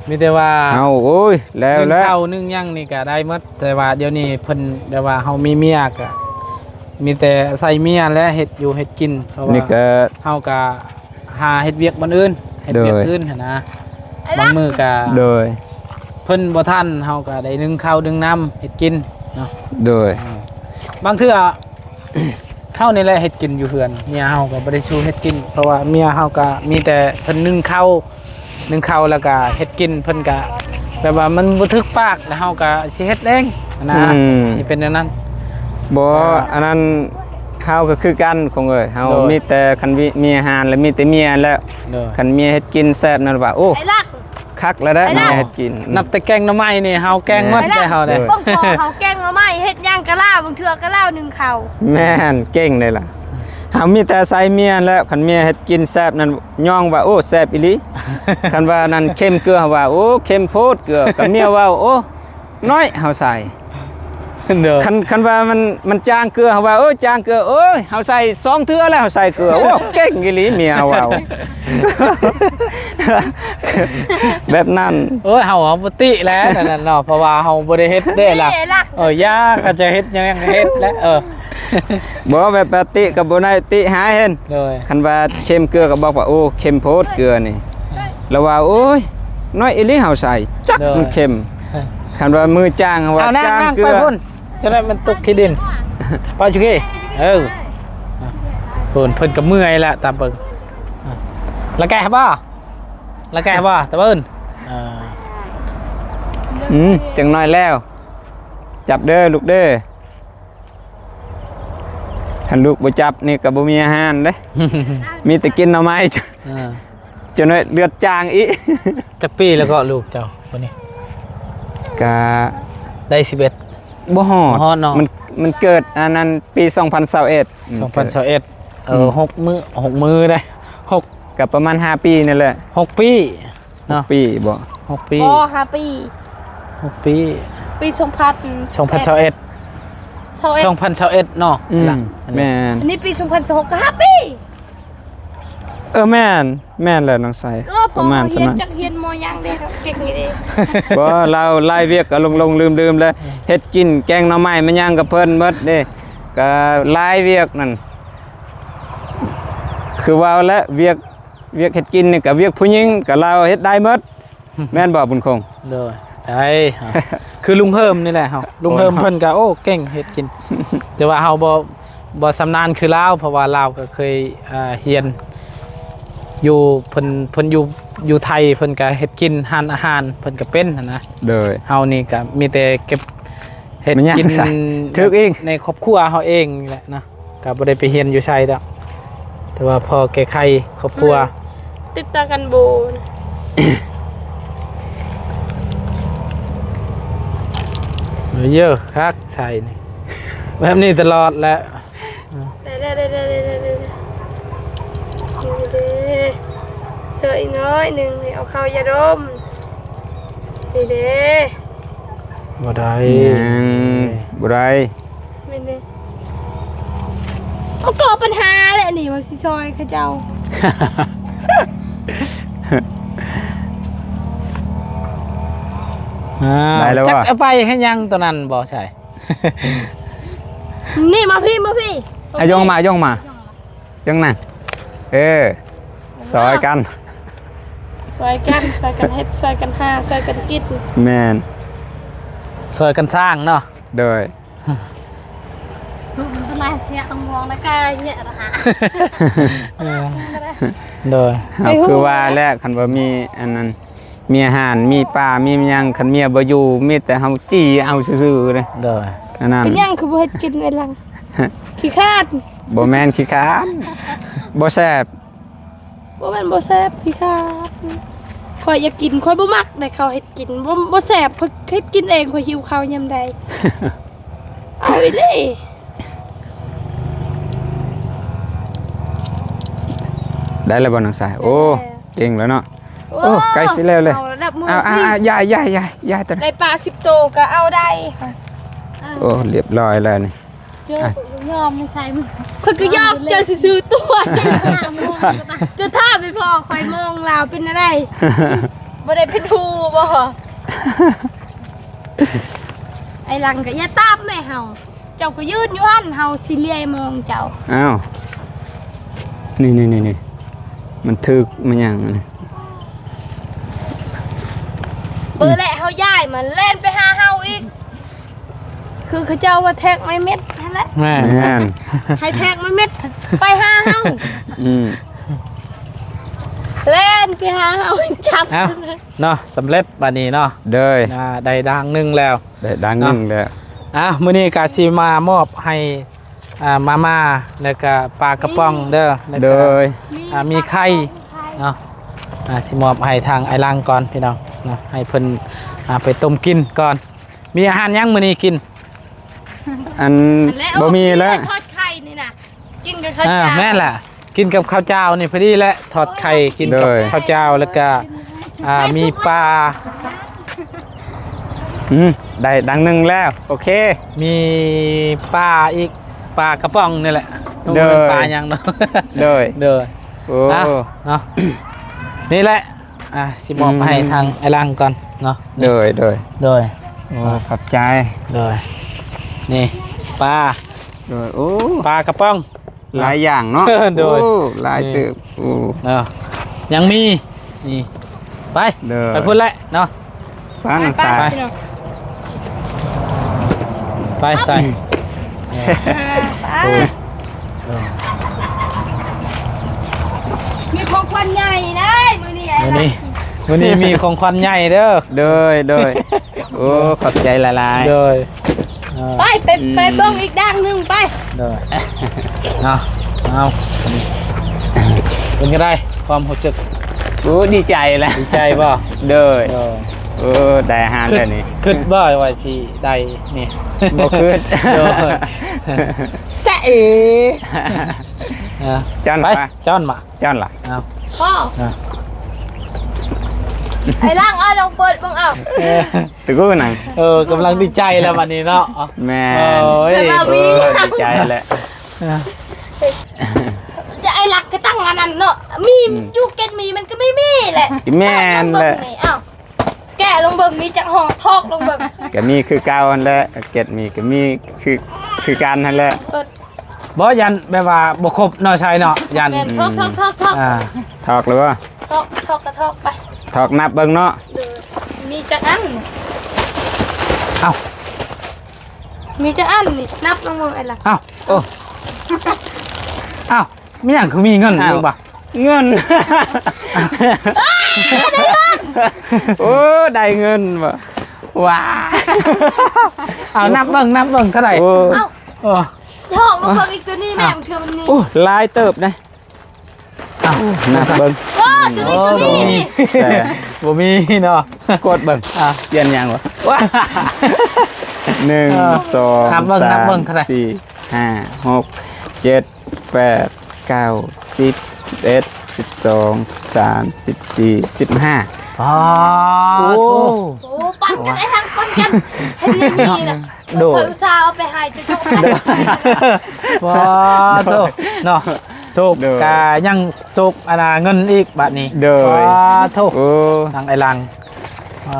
ມີແຕ່ວ່າ ເຮົາ ໂອ້ຍ ແລ້ວ ໜຶ້ງເຂົ້າ ໜຶ້ງຫຍັງນີ້ກໍໄດ້ໝົດ ແຕ່ວ່າດຽວນີ້ເພິ່ນ ແບບວ່າເຮົາມີເມຍກໍ ມີແຕ່ອາໄສເມຍແຫຼະ ເຮັດຢູ່ເຮັດກິນ ເພາະວ່າ ນີ້ກໍ ເຮົາກໍ ຫາເຮັດວຽກບ່ອນອື່ນ ເຮັດວຽກ ໂດຍ ອື່ນຫັ້ນນະ ບາງມື້ກະ ໂດຍ ເພິ່ນບໍ່ທັນ ເຮົາກະໄດ້ໜຶ້ງເຂົ້າໜຶ້ງນ້ຳເຮັດກິນເນາະ ໂດຍ ບາງເທື່ອ ເຮົານີ້ແຫຼະເຮັດກິນຢູ່ເຮືອນ ເມຍເຮົາກະບໍ່ໄດ້ສູ່ເຮັດກິນ ເພາະວ່າເມຍເຮົາກະມີແຕ່ເພິ່ນໜຶ້ງເຂົ້າ ໜຶ້ງເຂົ້າແລ້ວກະເຮັດກິນ ເພິ່ນກະແບບວ່າມັນບໍ່ຖືກປາກ ແລ້ວເຮົາກະຊິເຮັດເອງຫັ້ນນະ ອືມ ຊິເປັນແນວນັ້ນ ບໍ່ ເອີ ອັນນັ້ນ ເຮົາກໍຄືກັນ ຂອງເອີຍ ເຮົາ ໂດຍ ມີແຕ່ຄັນມີ ມີອາຫານ ແລ້ວມີແຕ່ເມຍແລ້ວ ໂດຍ ຄັນເມຍເຮັດກິນແຊບນັ້ນວ່າ ໂອ້ ໄອ້ລັກ ຄັກແລ້ວເດ້ ໄອ້ລັກ ເມຍເຮັດກິນ ນັບແຕ່ແກງໜໍ່ໄມ້ນີ້ ເຮົາແກງໝົດ ແມ່ນ ແຕ່ເຮົາເດ້ ເບິ່ງພໍ່ເຮົາແກງໜໍ່ໄມ້ເຮັດຫຍັງກະລາວ ບາງເທື່ອກະລາວໜຶ້ງເຂົ້າ ແມ່ນ ເກັ່ງເດ້ລະ ເຮົາມີແຕ່ອາໄສເມຍແລ້ວ ຄັນເມຍເຮັດກິນແຊບນັ້ນ ຍ້ອງວ່າ ໂອ້ ແຊບອີ່ຫຼີ ຄັນວ່ານັ້ນເຄັມເກືອ ເຮົາວ່າ ໂອ້ ເຄັມໂພດເກືອ ຄັນເມຍເວົ້າ ໂອ້ ໜ້ອຍເຮົາໃສ່ ໂດຍ ຄັນ ຄັນວ່າມັນ ມັນຈາງເກືອ ເຮົາວ່າ ເອີ ຈາງເກືອ ໂອ້ຍ ເຮົາໃສ່ສອງເທື່ອແລ້ວ ເຮົາໃສ່ເກືອ ໂອ້ ເກັ່ງອີ່ຫຼີ ເມຍເຮົາເວົ້າ ແບບນັ້ນ ໂອ້ຍ ເຮົາ ເຮົາບໍ່ຕິແລ້ວ ອັນນັ້ນເນາະ ເພາະວ່າເຮົາບໍ່ໄດ້ເຮັດເດ້ລະ ເອີ ຢ່າ ເຂົາຈະເຮັດຫຍັງກໍເຮັດແຫຼະ ເອີ ບໍ່ ແບບປະຕິກໍບໍ່ໄດ້ຕິຫາຍເຫັນ ໂດຍ ຄັນວ່າເຄັມເກືອກໍບອກວ່າ ໂອ້ ເຄັມໂພດເກືອນີ້ ລະວ່າ ໂອ້ຍ ໜ້ອຍອີ່ຫຼີເຮົາໃສ່ ຈັກ ໂດຍ ມັນເຄັມ ຄັນວ່າມືຈ້າງວ່າ ເອົາ ຈ້າງເກືອ ໄປພຸ້ນ ຈະໄດ້ມັນຕົກຂີ້ດິນ ໄປຈຸກີ ເອີ ເພິ່ນ ເພິ່ນກໍເມື່ອຍລະ ຕາມເບິ່ງ ລະແກະບໍ່ ລະແກະບໍ່ ຕາເບິ່ງ ເອີ ອືມ ຈັກໜ້ອຍແລ້ວ ຈັບເດີລູກເດີ ຄັນລູກບໍ່ຈັບນີ້ກໍບໍ່ມີອາຫານເດ້ ມີແຕ່ກິນໜໍ່ໄມ້ ເອີ ຈົນວ່າເລືອດຈາງອີກ ຈັກປີແລ້ວກໍລູກເຈົ້າຄົນນີ້? ກະໄດ້ສິບເອັດ ບໍ່ຮອດ ບໍ່ຮອດເນາະ ມັນ ມັນເກີດອັນນັ້ນປີສອງພັນຊາວເອັດ ອືມ ສອງພັນຊາວເອັດ ເອີ ອືມ ຫົກມື້ ຫົກມື້ໄດ໋ ຫົກ ກໍປະມານຫ້າປີນີ້ແຫຼະ ຫົກປີ ຫົກປີບໍ່? ຫົກປີ ບໍ່ ຫ້າປີ ຫົກປີ ປີສອງພັນ ສອງພັນຊາວເອັດ ຊາວເອັດ ສອງພັນຊາວເອັດເນາະ ອືມ ແມ່ນ ອັນນີ້ປີສອງພັນຊາວຫົກ ກໍຫ້າປີ ເອີ ແມ່ນ ແມ່ນແຫຼະນ້ອງໄຊ ເອີ ປະມານສ່ຳນັ້ນ ຈັກຮຽນ ມ.ຫຍັງເດ້ ເກັ່ງເດ້ ບໍ່ ລາວລາຍວຽກກໍຫຼົງໆລືມໆແລ້ວ ເຮັດກິນແກງໜໍ່ໄມ້ມາຫຍັງກັບເພິ່ນໝົດເດ້ ກໍລາຍວຽກນັ້ນ ຄືວ່າແຫຼະ ວຽກ ວຽກເຮັດກິນນີ້ກໍວຽກຜູ້ຍິງ ກໍລາວເຮັດໄດ້ໝົດ ແມ່ນບໍ່ບຸນຄົງ? ໂດຍ ໄດ້ ຄືລຸງເຮີມນີ້ແຫຼະ ເຮົາ ລຸງເຮີມເພິ່ນກໍ ໂອ້ ເກັ່ງເຮັດກິນ ແຕ່ວ່າເຮົາບໍ່ ບໍ່ຊຳນານຄືລາວ ເພາະວ່າລາວກໍເຄີຍ ອ່າ ຮຽນຢູ່ ເພິ່ນ ເພິ່ນຢູ່ ຢູ່ໄທ ເພິ່ນກໍເຮັດກິນ ຮ້ານອາຫານ ເພິ່ນກໍເປັນຫັ້ນນະ ໂດຍ ເຮົານີ້ກໍມີແຕ່ເກັບເຮັດກິນ ຖືກອີກ ໃນຄອບຄົວເຮົາເອງນີ້ແຫຼະນະ. ກໍບໍ່ໄດ້ໄປຮຽນຢູ່ໃສດອກ ແຕ່ວ່າພໍແກ້ໄຂຄອບຄົວ ອືມ ຕິດຕາກັນໂບ ເຢີະຄັກໃສ່ນີ້ ແບບນີ້ຕະຫຼອດແຫຼະ ໄດ້ໆໆໆ ນີ້ເດ້ ເທື່ອອີກໜ້ອຍໜຶ່ງ ເອົາເຂົ້າຢາດົມ ນີ້ເດ້ ບໍ່ໄດ້ ຍັງ ບໍ່ໄດ້ ແມ່ນເດ້ ເຂົາກໍ່ບັນຫາແຫຼະນີ້ ວ່າຊິຊ່ອຍເຂົາເຈົ້າ ອ່າ ໄດ້ແລ້ວ ຈັກວ່າ ເອົາໄປເຮັດຫຍັງຕົວນັ້ນບໍ່ໃຊ່ ນີ້ມາພີ້ ມາພີ້ ອາ ຍົງມາ ຍົງມາ ຈັ່ງນັ້ນ ເອີ ຊ່ອຍກັນ ຊ່ອຍກັນ ຊ່ອຍກັນເຮັດ ຊ່ອຍກັນຫາ ຊ່ອຍກັນກິນ ແມ່ນ ຊ່ວຍກັນສ້າງເນາະ. ໂດຍ ເອີ ໂດຍ ເຮົາຄືວ່າແຫຼະ ຄັນວ່າມີອັນນັ້ນ ມີອາຫານ ມີປາ ມີຫຍັງ ຄັນເມຍບໍ່ຢູ່ ມີແຕ່ເຮົາຈີ່ເອົາຊື່ໆເດ້. ໂດຍ ອັນນັ້ນ ເປັນຫຍັງຄືບໍ່ເຮັດກິນເວລາ? ຂີ້ຄາດ. ບໍ່ແມ່ນຂີ້ຄາດ ບໍ່ແຊບ. ບໍ່ແມ່ນບໍ່ແຊບ ຂີ້ຄາດ. ຂ້ອຍຢາກກິນ ຂ້ອຍບໍ່ມັກໃດ ເຂົາເຮັດກິນ ບໍ່ ບໍ່ແຊບ. ຂ້ອຍເຮັດກິນເອງ ຂ້ອຍຫິວເຂົ້າຍາມໃດ. ເອົາອີ່ຫຼີ. ໄດ້ແລ້ວບໍ່ນ້ອງຊາຍ? ໂອ້ ເກັ່ງແລ້ວເນາະ. ໂອ້ ໂອ້ ໃກ້ຊິແລ້ວເລີຍ. ເອົາລະ ເອົາ ເອົາ ເອົາ ຢ່າ ຢ່າ ຢ່າ ຢ່າ ໂຕນັ້ນ ໄດ້ປາສິບໂຕກໍເອົາໄດ້. ເອີ ໂອ້ ລຽບຮ້ອຍແລ້ວນີ້. ເຈົ້າ ອ່ະ ຍອມໃສ່ມື ຂ້ອຍກໍຢອກເຈົ້າຊື່ໆຕົວະ. ເຈົ້າຖາມໄປພໍ້ຂ້ອຍມອງລາວເປັນແນວໃດ? ບໍ່ໄດ້ເປັນຫູບໍ່? ໄອ້ຫຼັງກໍຢ່າຕາມແມ່ເຮົາ. ເຈົ້າກໍຢືນຢູ່ຫັ້ນ ເຮົາຊິເລຍມອງເຈົ້າ. ອ້າວ ນີ້ໆໆໆ ມັນຖືກມາຫຍັງອັນນີ້? ເບິ່ງແຫຼະ ເຮົາຍ້າຍມາແລ່ນໄປຫາເຮົາອີກ ຄືເຂົາເຈົ້າວ່າແທກໄມ້ເມັດຫັ້ນແຫຼະ. ແມ່ນ ແມ່ນ ໃຫ້ແທກໄມ້ເມັດໄປຫາເຮົາ. ອືມ ແລ່ນໄປຫາເຮົາຈັບ. ເອົ້າ ເນາະ ສຳເລັດບາດນີ້ເນາະ. ໂດຍ ອ່າ ໄດ້ດັ່ງໜຶ່ງແລ້ວ ໄດ້ດັ່ງໜຶ່ງແລ້ວ. ອ່າ ມື້ນີ້ກະຊິມາມອບໃຫ້ ອ່າ ມາມ່າ ແລ້ວກະປາກະປ໋ອງເດີ ແລ້ວກະ ໂດຍ ອ່າ ມີໄຂ່ເນາະ. ອ່າ ຊິມອບໃຫ້ທາງອ້າຍຫຼັງກ່ອນພີ່ນ້ອງເນາະ ໃຫ້ເພິ່ນ ອ່າ ໄປຕົ້ມກິນກ່ອນ. ມີອາຫານຫຍັງມື້ນີ້ກິນ? ອັນ ອັນແລະ ບໍ່ມີແລ້ວ ໂອ້ ທອດໄຂ່ນີ້ນະ ກິນກັບເຂົ້າ ອ່າ ເຈົ້າ ແມ່ນລະ ກິນກັບເຂົ້າເຈົ້ານີ້ພໍດີແຫຼະ ທອດໄຂ່ກິນກັບ ໂດຍ ເຂົ້າເຈົ້າ ແລ້ວກະ ອ່າ ມີປາ ອືມ ໄດ້ດັ່ງໜຶ່ງແລ້ວ ໂອເຄ ມີປາອີກ ປາກະປ໋ອງນີ້ແຫຼະ ໂດຍ ບໍ່ແມ່ນປາຫຍັງເນາະ. ໂດຍ ໂດຍ ໂອ້ ອ່ະ ເນາະ ນີ້ແຫຼະ ອ່າ ຊິມອບ ອືມ ໃຫ້ທາງອ້າຍຫຼັງກ່ອນເນາະ. ໂດຍ ໂດຍ ໂດຍ ໂອ້ ຂອບໃຈ ໂດຍ ນີ້ປາ ໂດຍ ໂອ້ ປາກະປ໋ອງ ຫຼາຍຢ່າງເນາະ. ໂດຍ ໂອ້ ຫຼາຍ ນີ້ ເຕີບ ໂອ້ ເນາະ ຍັງມີ ນີ້ ໄປ ໂດຍ ໄປພຸ້ນແຫຼະເນາະ. ໄປ ໄປ ນ້ອງຊາຍ ໄປ ພີ່ນ້ອງ ໄປ ໄປ ໄປ ເອີ ໄປ ໂອ້ ເອີ ມີຂອງຂວັນໃຫຍ່ເດ້ມື້ນີ້ ມື້ນີ້ ມື້ນີ້ມີຂອງຂວັນໃຫຍ່ເດີ. ໂດຍ ໂດຍ ໂອ້ ຂອບໃຈຫຼາຍໆ ໂດຍ ເອີ ໄປ ໄປ ອືມ ໄປເບິ່ງອີກດ່າງໜຶ່ງໄປ. ໂດຍ ເອົາ ເອົາ ເປັນຈັ່ງໃດຄວາມຮູ້ສຶກ? ໂອ້ ດີໃຈແຫຼະ ດີໃຈບໍ່? ໂດຍ ໂດຍ ໂອ້ ໄດ້ອາຫານແລ້ວນີ້ ຄິດບໍ່ວ່າຊິໄດ້ນີ້? ບໍ່ຄິດ ໂດຍ ຈະເອ ເອີ ຈ້ອນ ໄປ ມາ ຈ້ອນມາ ຈ້ອນລະ ເອົາ ພໍ່ ເອົາ ໄອ້ຫຼັງ ເອົາ ລອງເປີດເບິ່ງ ເອົາ ເອີ ຕະກູນັ້ນ ເອີ ກຳລັງດີໃຈແລ້ວບັດນີ້ເນາະ. ແມ່ນ ໂອ້ຍ ໂອ້ຍ ດີໃຈແຫຼະ ເອີ ຈະໄອ້ຫຼັງກະຕັ້ງອັນນັ້ນເນາະ ມີ ອືມ ຢູ່ເກັດໝີມັນກະມີ ມີແຫຼະ ແມ່ນແຫຼະ ເບິ່ງນີ້ ເອົາ ແກະລົງເບິ່ງ ມີຈັກຫໍ ຖອກລົງເບິ່ງ ກະມີຄືເກົ່າຫັ້ນແຫຼະ ເກັດໝີກະມີຄື ຄືກັນຫັ້ນແຫຼະ ເປີດ ບໍ່ ຢ້ານແບບວ່າບໍ່ຄົບເນາະ ໃຊ່ເນາະ ຢ້ານ ແມ່ນ ອືມ ຖອກ ຖອກ ຖອກ ຖອກ ອ່າ ຖອກແລ້ວບໍ່? ຖອກ ຖອກກະຖອກໄປ ຖອກນັບເບິ່ງເນາະ ເອີ ມີຈັກອັນ? ເອົ້າ ມີຈັກອັນນີ້? ນັບມາເບິ່ງໄອ້ລະ ເອົ້າ ໂອ້ ເອົ້າ ມີຫຍັງຄືມີເງິນອີກບໍ່? ເງິນ ເອີຍ ໄດ້ເງິນ ໂອ້ ໄດ້ເງິນບໍ່? ວ້າ ເອົາ ນັບເບິ່ງ ນັບເບິ່ງເທົ່າໃດ? ໂອ້ ເອົ້າ ໂອ້ ຖອກມາເບິ່ງອີກ ໂຕນີ້ແມ່ ເອົາ ບາງເທື່ອມັນມີ ໂອ້ ຫຼາຍເຕີບເດ້ ເອົ້າ ນັບເບິ່ງ ໂອ້ ໂຕນີ້ ໂອ້ ໂຕນີ້ ໂຕນີ້ ນີ້ ແຕ່ ບໍ່ມີເນາະ ກົດເບິ່ງ ອ່າ ປ່ຽນຫຍັງວະ? ວ້າ ໜຶ່ງ ເອີ ສອງ ນັບເບິ່ງ ສາມ ນັບເບິ່ງເທົ່າໃດ? ສີ່ ຫ້າ ຫົກ ເຈັດ ແປດ ເກົ້າ ສິບ ສິບເອັດ ສິບສອງ ສິບສາມ ສິບສີ່ ສິບຫ້າ ປາດໂທ້ ໂອ້ ໂອ້ ປັນກັນ ໄອ້ທັງປັນກັນ ເຮັດຫຍັງດີນະ ໂດຍ ຂ້ອຍອຸດສ່າເອົາໄປໃຫ້ເຈົ້າ ໂດຍ ປາດໂທ້ ເນາະ ໂຊກ ໂດຍ ກະຍັງໂຊກ ອັນນ່າ ເງິນອີກບາດນີ້ ໂດຍ ປາດໂທ້ ໂອ້ ທາງໄອ້ຫຼັງ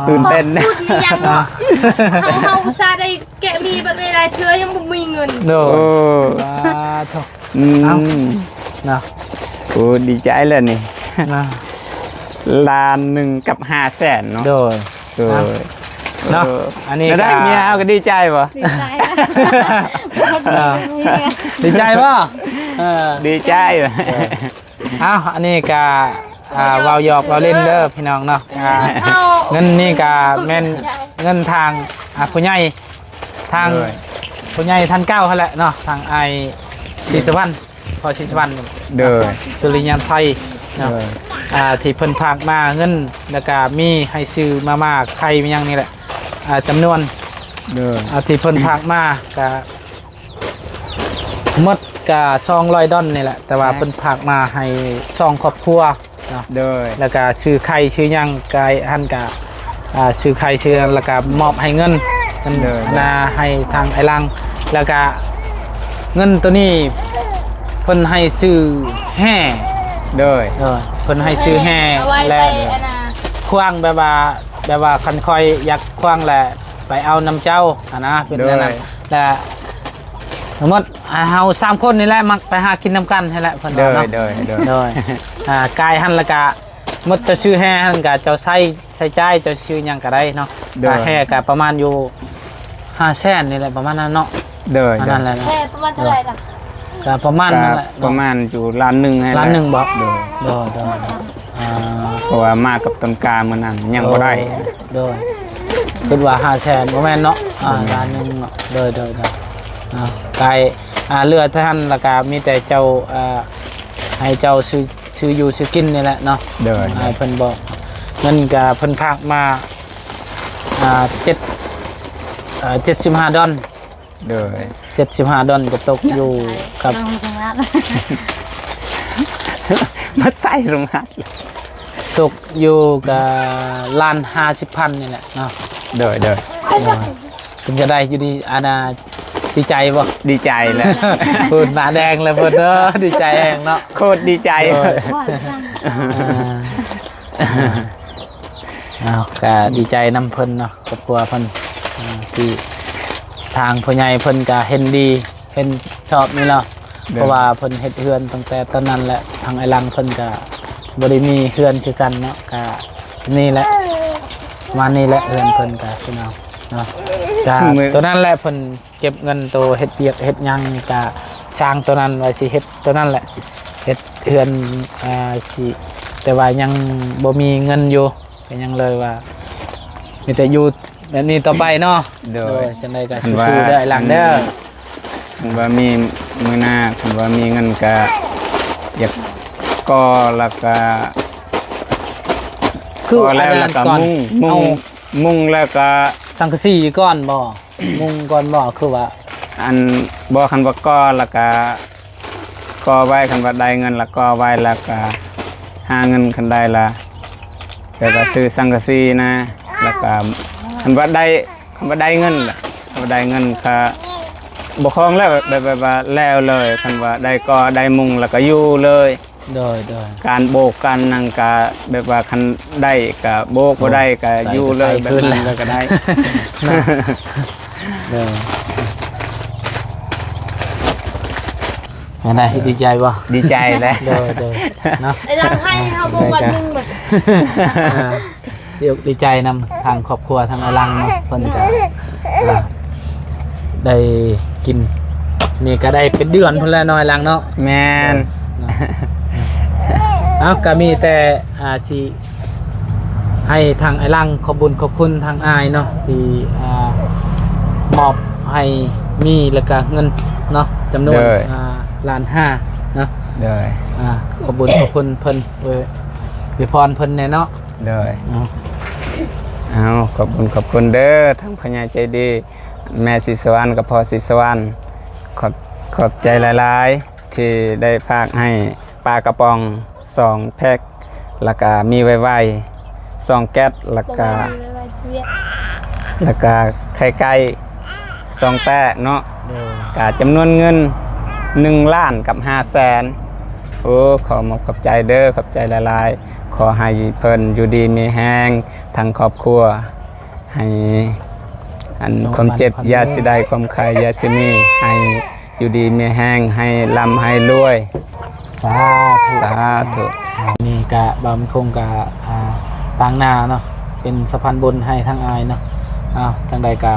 ຕື່ນເຕັ້ນ ຂອບຄຸນອີ່ຫຍັງເນາະ ເຮົາ ເຮົາອຸດສ່າໄດ້ ແກະໝີ່ບັກຫຼາຍໆເທື່ອຍັງບໍ່ມີເງິນ ໂດຍ ໂອ້ ສາທຸ ອືມ ເອົ້າ ເນາະ ໂອ້ ດີໃຈແລ້ວນີ້ ນະ ລ້ານໜຶ່ງກັບຫ້າແສນເນາະ ໂດຍ ໂດຍ ເອົ້າ ເນາະ. ເອີ ອັນນີ້ ແນວໃດ ກໍ ເມຍເຮົາກໍດີໃຈບໍ່? ດີໃຈ ເອີ ດີໃຈບໍ່? ເອີ ດີໃຈ. ເອີ ເອົ້າ ອັນນີ້ກະ ອ່າ ເວົ້າຫຍອກເວົ້າຫຼິ້ນເດີພີ່ນ້ອງເນາະ. ອ່າ ເງິນນີ້ກະແມ່ນເງິນທາງ ອ່າ ຜູ້ໃຫຍ່ ທາງ ໂດຍ ຜູ້ໃຫຍ່ທ່ານເກົ່າຫັ້ນແຫຼະເນາະ ທາງອ້າຍສີສະຫວັນ ພໍ່ສີສະຫວັນ ໂດຍ ສຸລິຍາໄທເນາະ. ໂດຍ ອ່າ ທີ່ເພິ່ນຝາກມາເງິນ ແລ້ວກະມີໃຫ້ຊື້ມາມ່າໄຂ່ ມີຫຍັງນີ້ແຫຼະ ອ່າ ຈຳນວນ ໂດຍ ອ່າ ທີ່ເພິ່ນຝາກມາກະ ໝົດກະສອງຮ້ອຍດອນນີ້ແຫຼະ ແຕ່ວ່າ ແມ່ນ ເພິ່ນຝາກມາໃຫ້ສອງຄອບຄົວເນາະ. ໂດຍ ແລ້ວກະຊື້ໄຂ່ຊື້ຫຍັງກະຫັ້ນກະ ອ່າ ຊື້ໄຂ່ຊື້ຫຍັງ ແລ້ວກະມອບໃຫ້ເງິນ ໂດຍ ນະ ໃຫ້ທາງອ້າຍຫຼັງ. ແລ້ວກະເງິນໂຕນີ້ເພິ່ນໃຫ້ຊື້ແຮ່ ໂດຍ ເອີ ເພິ່ນໃຫ້ຊື້ແຮ່ ເອົາໄວ້ ແລະ ໄປອັນນ່າ ຂວ້າງ ແບບວ່າ ແບບວ່າຄັນຂ້ອຍຢາກຂວ້າງແຫຼະ ໄປເອົານຳເຈົ້າຫັ້ນນະ ເປັນແນວນັ້ນ ໂດຍ ແລະ ທັງໝົດ ອ່າ ເຮົາສາມຄົນນີ້ແຫຼະ ມັກໄປຫາກິນນຳກັນຫັ້ນແຫຼະ ເພິ່ນວ່າເນາະ. ໂດຍ ໂດຍ ໂດຍ ອ່າ ກາຍຫັ້ນລະກະໝົດ ເຈົ້າຊື້ແຮ່ຫັ້ນກະເຈົ້າໃຊ້ ໃຊ້ຈ່າຍ ເຈົ້າຊື້ຫຍັງກະໄດ້ເນາະ. ໂດຍ ກະແຮ່ກະປະມານຢູ່ຫ້າແສນນີ້ແຫຼະ ປະມານນັ້ນເນາະ. ໂດຍ ປະມານນັ້ນແຫຼະເນາະ. ແຮ່ປະມານເທົ່າໃດລະ? ກະປະມານນັ້ນແຫຼະເນາະ ປະມານຢູ່ລ້ານໜຶ່ງຫັ້ນແຫຼະ. ລ້ານໜຶ່ງບໍ? ໂດຍ ໂດຍ ໂດຍ ອ່າ ເພາະວ່າມາກັບຕົ້ນກາມື້ນັ້ນຍັງບໍ່ໄດ້. ໂດຍ ຄິດວ່າຫ້າແສນ ບໍ່ແມ່ນເນາະ. ອ່າ ບໍ່ແມ່ນ ລ້ານໜຶ່ງເນາະ. ໂດຍ ໂດຍ ໂດຍ ອ່າ ກາຍ ອ່າ ເຫຼືອເທົ່ານັ້ນ ແລ້ວກະມີແຕ່ເຈົ້າ ອ່າ ໃຫ້ເຈົ້າຊື້ ຊື້ຢູ່ຊື້ກິນນີ້ແຫຼະເນາະ. ໂດຍ ໃຫ້ເພິ່ນບອກ ເງິນກະເພິ່ນຝາກມາ ອ່າ ເຈັດ ເອີ ເຈັດສິບຫ້າດອນ. ໂດຍ ເຈັດສິບຫ້າດອນກໍຕົກຢູ່ກັບ ມາໃສ່ລົງຫັດ ຕົກຢູ່ກັບລ້ານຫ້າສິບພັນນີ້ແຫຼະເນາະ. ໂດຍ ໂດຍ ໂດຍ ເປັນຈັ່ງໃດຢູ່ດີ ອັນນ່າ ດີໃຈບໍ່? ດີໃຈແຫຼະ ພຸ້ນໜ້າແດງແລ້ວພຸ້ນເດີ ດີໃຈແຮງເນາະ ໂຄດດີໃຈ. ໂດຍ ອ່າ ອ້າວ ກະດີໃຈນຳເພິ່ນເນາະ ຄອບຄົວເພິ່ນ ອ່າ ທີ່ທາງຜູ້ໃຫຍ່ເພິ່ນກະເຫັນດີ ເຫັນຊອບນີ້ເນາະ. ໂດຍ ເພາະວ່າເພິ່ນເຮັດເຮືອນຕັ້ງແຕ່ຕອນນັ້ນແຫຼະ ທາງອ້າຍຫຼັງເພິ່ນກະບໍ່ໄດ້ມີເຮືອນຄືກັນເນາະ ກະນີ້ແຫຼະ ປະມານນີ້ແຫຼະ ເຮືອນເພິ່ນກະ ພີ່ນ້ອງເນາະ. ກະ ໂຕນັ້ນແຫຼະ ເພິ່ນເກັບເງິນໂຕເຮັດວຽກເຮັດຫຍັງນີ້ ກະສ້າງໂຕນັ້ນ ວ່າຊິເຮັດໂຕນັ້ນແຫຼະ ເຮັດເຮືອນ ອ່າ ຊິ ແຕ່ວ່າຍັງບໍ່ມີເງິນຢູ່ ກໍຍັງເລີຍວ່າມີແຕ່ຢູ່ແບບນີ້ຕໍ່ໄປເນາະ. ໂດຍ ໂດຍ ຈັ່ງໃດກໍສູ້ໆເດີອ້າຍຫຼັງເດີ. ຄັນວ່າມີມື້ໜ້າ ຄັນວ່າມີເງິນກໍຢາກກໍ່ ແລ້ວກໍ ຄື ກໍ່ແລ້ວ ອັນນັ້ນ ແລ້ວກໍ ກ່ອນ ມຸງ ມຸງ ເອົາ ມຸງ ແລ້ວກໍ ສັງກະສີກ່ອນບໍ່? ມຸງກ່ອນບໍ່? ຄືວ່າ ອັນ ບໍ່ ຄັນວ່າກໍ່ແລ້ວກະ ກໍ່ໄວ້ ຄັນວ່າໄດ້ເງິນແລ້ວກໍ່ໄວ້ ແລ້ວກະຫາເງິນ ຄັນໄດ້ລະ ແບບວ່າຊື້ສັງກະສີນະ ແລ້ວກະ ຄັນວ່າໄດ້ ຄັນວ່າໄດ້ເງິນລະ ຄັນວ່າໄດ້ເງິນກະບໍ່ຄອງແລ້ວ ແບບ ແບບວ່າແລ້ວເລີຍ ຄັນວ່າໄດ້ກໍ່ໄດ້ມຸງແລ້ວກະຢູ່ເລີຍ. ໂດຍ ໂດຍ ການໂບກການຫຍັງກະແບບວ່າຄັນໄດ້ກະໂບກ ບໍ່ໄດ້ກະຢູ່ເລີຍ ແບບນັ້ນເລີຍກໍໄດ້ເນາະ. ໂດຍ ຈັ່ງໃດ ດີໃຈບໍ່? ດີໃຈແຫຼະ. ໂດຍ ໂດຍ ເນາະ ໄດ້ລັງໃຫ້ເຮົາບໍ່ວັນໜຶ່ງແບບ ອ່າ ດີອົກດີໃຈນຳທາງຄອບຄົວທາງອາລັງເນາະ ເພິ່ນກະ ອ່າ ໄດ້ກິນ ນີ້ກະໄດ້ເປັນເດືອນພຸ້ນແຫຼະເນາະ ອາລັງເນາະ. ແມ່ນ ເນາະ ເອົາ ກະມີແຕ່ ອ່າ ຊິໃຫ້ທາງອາລັງຂອບບຸນຂອບຄຸນທາງອ້າຍເນາະ ທີ່ ອ່າ ມອບໃຫ້ມີ ແລ້ວກະເງິນເນາະ ຈຳນວນ ໂດຍ ອ່າ ລ້ານຫ້າເນາະ. ໂດຍ ອ່າ ຂອບບຸນຂອບຄຸນເພິ່ນ ເອີ ອວຍພອນເພິ່ນແດ່ເນາະ. ໂດຍ ເອົາ ເອົາ ຂອບຄຸນຂອບຄຸນເດີ ທັງຜູ້ໃຫຍ່ໃຈດີ ແມ່ສີສະຫວັນກັບພໍ່ສີສະຫວັນ ຂອບ ຂອບໃຈຫຼາຍໆ ທີ່ໄດ້ຝາກໃຫ້ປາກະປ໋ອງສອງແພັກ ແລ້ວກະມີໄວໆສອງແກັດ ແລ້ວກະ ແລ້ວກະໄຂ່ໄກ່ສອງແຕ້ເນາະ. ໂດຍ ກະຈຳນວນເງິນໜຶ່ງລ້ານກັບຫ້າແສນ. ໂອ້ ຂໍຂອບໃຈເດີ ຂອບໃຈຫຼາຍໆ. ຂໍໃຫ້ເພິ່ນຢູ່ດີມີແຮງທັງຄອບຄົວ ໃຫ້ອັນຄວາມເຈັບຢ່າຊິໄດ້ ຄວາມໄຂ້ຢ່າຊິມີ ໃຫ້ຢູ່ດີມີແຮງ ໃຫ້ລ່ຳໃຫ້ລວຍ. ສາທຸ ສາທຸ. ນີ້ກະບ່າວມັນຄົງກະ ອ່າ ຕາງໜ້າເນາະ ເປັນສະພານບຸນໃຫ້ທາງອ້າຍເນາະ. ເນາະ ຈັ່ງໃດກໍ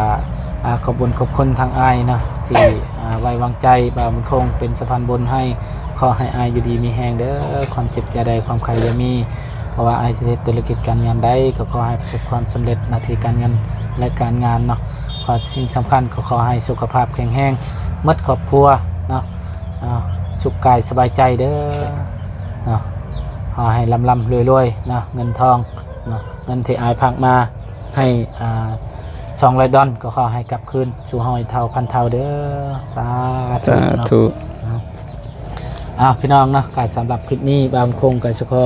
ອ່າ ຂອບບຸນຂອບຄຸນທາງອ້າຍເນາະ ທີ່ ອ່າ ໄວ້ວາງໃຈບ່າວບຸນຄົງເປັນສະພານບຸນໃຫ້. ຂໍໃຫ້ອ້າຍຢູ່ດີມີແຮງເດີ ຄວາມເຈັບຢ່າໄດ້ ຄວາມໄຂ້ຢ່າມີ. ບໍ່ວ່າອ້າຍຈະເຮັດທຸລະກິດການງານໃດ ກໍຂໍໃຫ້ປະສົບຄວາມສຳເລັດໜ້າທີ່ການເງິນ ແລະ ການງານເນາະ. ຂໍ ສິ່ງສຳຄັນກໍຂໍໃຫ້ສຸຂະພາບແຂງແຮງໝົດຄອບຄົວເນາະ ອ່າ ສຸກກາຍສະບາຍໃຈເດີເນາະ. ຂໍໃຫ້ລ່ຳໆລວຍໆເນາະ ເງິນທອງເນາະ ເງິນທີ່ອ້າຍພາກມາ ໃຫ້ ອ່າ ສອງຮ້ອຍດອນ ກໍຂໍໃຫ້ກັບຄືນສູ່ຮ້ອຍເທົ່າພັນເທົ່າເດີ. ສາທຸ ສາທຸເນາະ. ເອົາ ພີ່ນ້ອງເນາະ ກໍສຳລັບຄລິບນີ້ ບ່າວບຸນຄົງກໍຊິຂໍ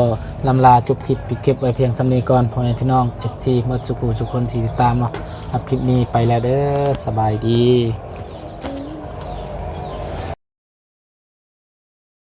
ລ່ຳລາຈົບຄລິບ ປິດຄລິບໄວ້ພຽງສ່ຳນີ້ກ່ອນ. ພໍ່ແມ່ພີ່ນ້ອງ ເອັຟຊີ ໝົດສູ່ຜູ້ສູ່ຄົນທີ່ຕິດຕາມເນາະ ສຳລັບຄລິບນີ້ໄປແລ້ວເດີ ສະບາຍດີ.